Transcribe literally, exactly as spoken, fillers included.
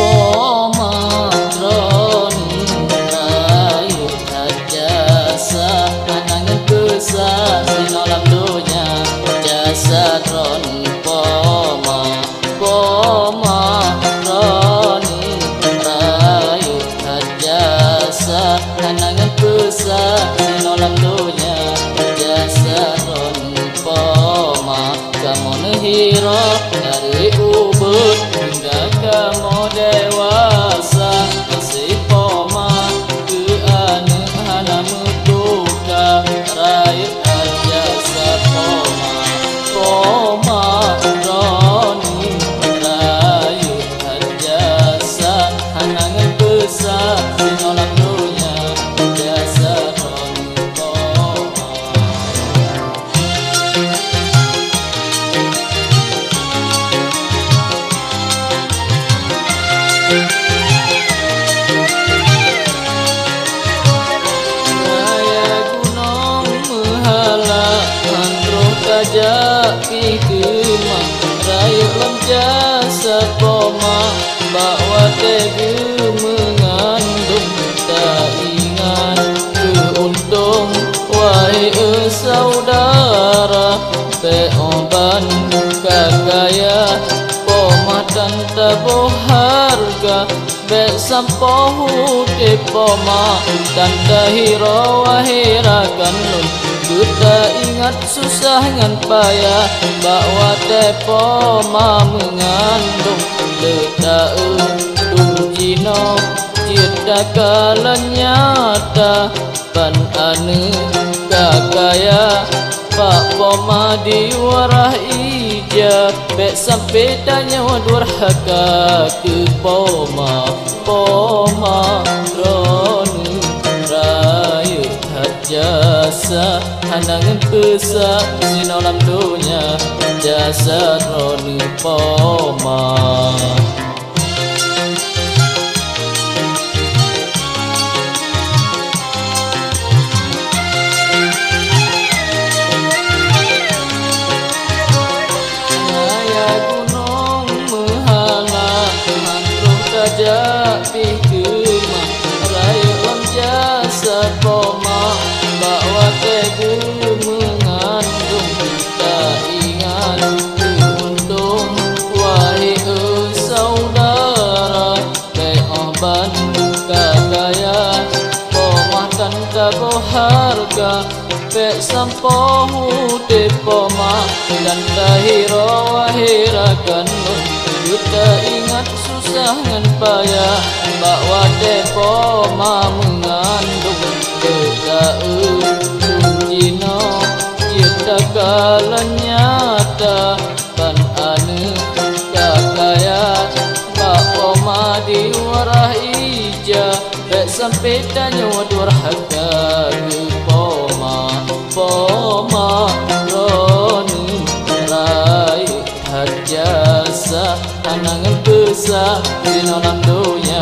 Poma droeneuh rayeuk that jasa, hana ngon peusa sinoe lam donya. Jasa droeneuh poma, poma droeneuh rayeuk that jasa, hana ngon peusa sinoe lam donya. Jasa droeneuh poma, kamoe neuhiroe dari ubeut hingga kamoe dewasa. Gaséh poma keu aneuk hana meutuka, rayeuk that jasa poma. Poma droeneuh rayeuk that jasa, hana ngon peusa sinoe lam donya. Jasa droeneuh poma. Raya gunong meuhala, han troh tajak pih teuma, rayeuk lom jasa poma. Bak watée geumeungandong, taingat keu untông, wahé syedara. Bék óh ban ka kaya, poma tan taboh hareuga. Bék sampoe udeb poma tan tahiroe, wahé rakan lôn. Beutaingat susah ngon payah, bak watée poma meungandong. Le taeu dum jinoe cit takalon nyata, ban aneuk ka kaya bak poma di wara ija. Bék sampoe tanyoe durhaka keu poma, poma droeneuh rayeuk that jasa, hana ngon peusa sinoe lam donya. Jasa droeneuh poma. Raya gunong meuhala, han troh tajak pih teuma, rayeuk lom jasa poma. Bak watée geumeungandong, taingat keu untông, wahé syedara. Bék óh ban ka kaya, poma tan taboh hareuga. Bék sampoe udeb poma tan tahiroe, wahé rakan lôn. Beutaingat susah ngon payah, bak watée poma meungandong. Beutaeu dum jinoe cit takalon nyata, ban aneuk ka kaya bak poma di wara ija. Bék sampoe tanyoe durhaka keu poma, poma droeneuh rayeuk that jasa, hana ngon peusa sinoe lam donya.